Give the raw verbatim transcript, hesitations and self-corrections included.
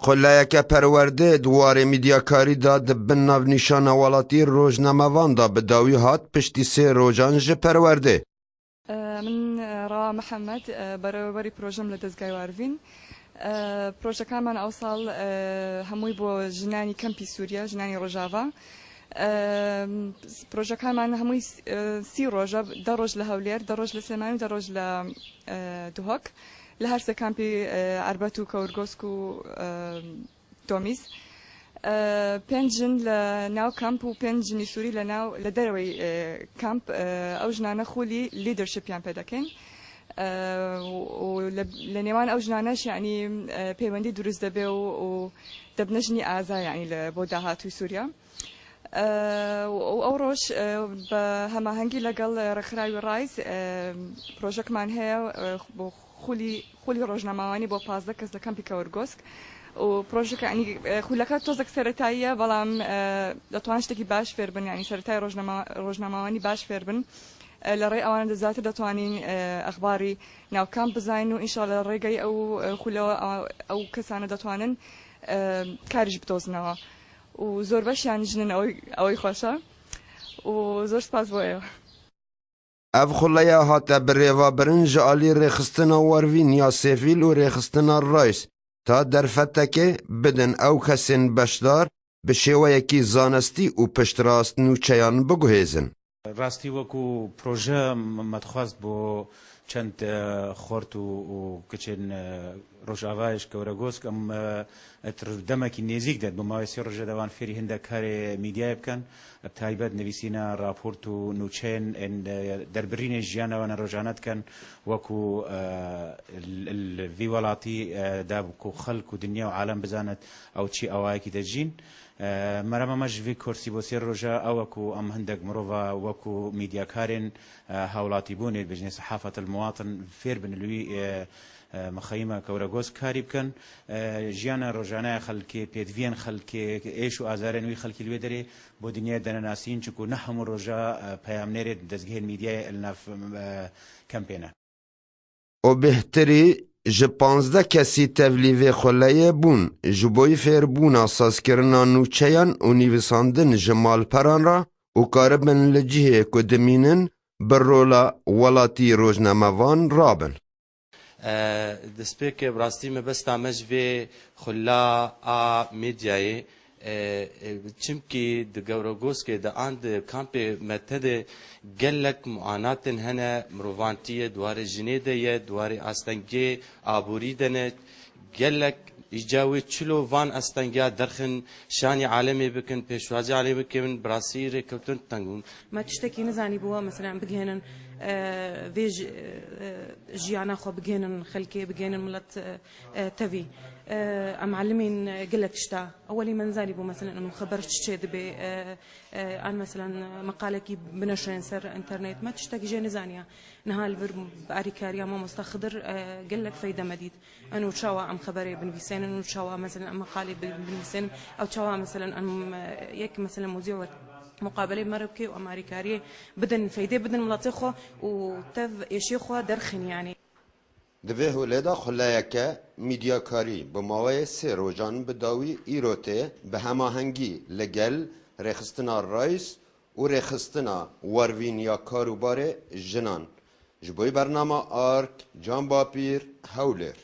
Xuleyeke perwerdê di warê mîdyakarî de di bin navnîşana welatî rojnamevan de bi dawî hat piştî sê rojan ji perwerdê. Min Rawa Mihemed, berewerberî projem li Dezgay Warvîn. Projekanman ew sal hemûy bo jinanî kempî Sûriye, jinanî Rojava. Projekanman hemûy sî roj e, de roj li Hewlêr, de roj li Silêmanî û de roj li Duhok. Li her sê kampî Erbet û Kewrgosk û Domîz. Pênc jin li nav kamp û pênc jinî Sûrî li nav, li derewey kamp, ew jinane xûlî leadership-yan pê dekin. Û li nêwan ew jinane jî, yanî, peywendî durust debe û dibine jinî aza, yanî, li bo dahatûyê Sûriye. Û ew roj, bi hemahengî legel rêkxira wî Rise, projekman heye bo xûlî, xûlî rojnamewanî bo pazdeh kes li kampî Kewrgosk. Û projeke, yanî, xûleke tozek seretayî ye, belam detwan tiştekî baş fêr bin, yanî seretayê rojnama-, rojnamewanî baş fêr bin. Li rê ewan de zatir detwanîn exbarî nav kamp bizanîn û înşallah rêgeyî ew xûle ew kesane detwanin karî jî bidozin ewa. Û zor beş, yanî, jinin ew, ew xweş e. Û zor spas bo ew. Ev xuleya hate birêvebirin ji alî Rêxistina Wervîn ya Sêvîl û Rêxistina Rise ta derfetekê bidin ew kesên beşdar bi şêweyekî zanistî û piştrast nûçeyan biguhêzin. Rastî wekû proje me dixwest bo çend xort û kiçên Rojavayê ji Kewregosk em demekî nêzîk de, bi mawê sê roje de wan fêrî hindek karê mîdyayê bikin, bi taybet nivîsîna raport û nûçeyên ên derbirînê jiyana wan rojane dikin, wekû li vî welatî de ku xelk û dinya û alem bizanit ew çi awayekî de jîn. Merema me ji vî kursî bo sê roja ew e ku em hindek mirova wekû mîdyakarên hawlatîbûnê, bijnê sehafatil muwatin fêr bin li wî mexeyîma Kewregosk karî bikin. Jiyana rojane ya xelkê, pêdiviyên xelkê, êş û azarên wî xelkî li wê derê bo dinyayê denenasîn, çunku ne hemû roja peyamnêrê dezgehên mîdyayê li nav kempê ne. Û bêhtirî ji panzdeh kesî tevlî vê xuleyê bûn, ji boyî fêrbûna sazkirina nûçeyan û nivîsandin ji malperan re û karibin li cihê ku dimînin bi rola welatî rojnamevan rabin. Destpêkê bi rastî mebesta me ji vê xula a medyayê, çimkî di Gewregoskê de an di kampê Mete de gelek muanatên hene, mirovantî ye, di warê jinê de ye, di warê astengê aborî de ne, gelek îca wê çilo van astengiya derxin, şanî alemê bikin, pêşwazî alemê bikin, bi rastî rêkewtin teng bûn. Me tiştekî nizanîbû, mesela, em bigihênin, e, vê ji, e, jiyana xwe bigihênin xelkê, bigihênin milet, e, e, tevî. E, em elimîn gelek tişta. Ewelî me nizanîbû, mesela, em xeber çi çê dibê, e, e, an, mesela, meqalekî bineşirên ser înternet. Me tiştekî jê nizaniya. Niha li vir bi alîkariya mamosta Xidir, e, gelek feyde me dît. Eno çawa em xeberê binivîsênin, eno çawa, meselen, em meqalê bi-, binivîsênin, ew çawa, meselen, em, e, yek, meselen, mozî wek muqabelê me re bike û em alîkariyê bidin, feydê bidin miletê xwe û tev êşê xwe derxin, yanî. Di vê holê de xuleyeke mîdyakarî bi maweyê sê rojan bi dawî îro tê bi hemahengî li gel Rêxistina Rise û Rêxistina Wervîn ya Karûbarê Jinan. Ji bo bernama Ark, Can Bapîr, Hewlêr.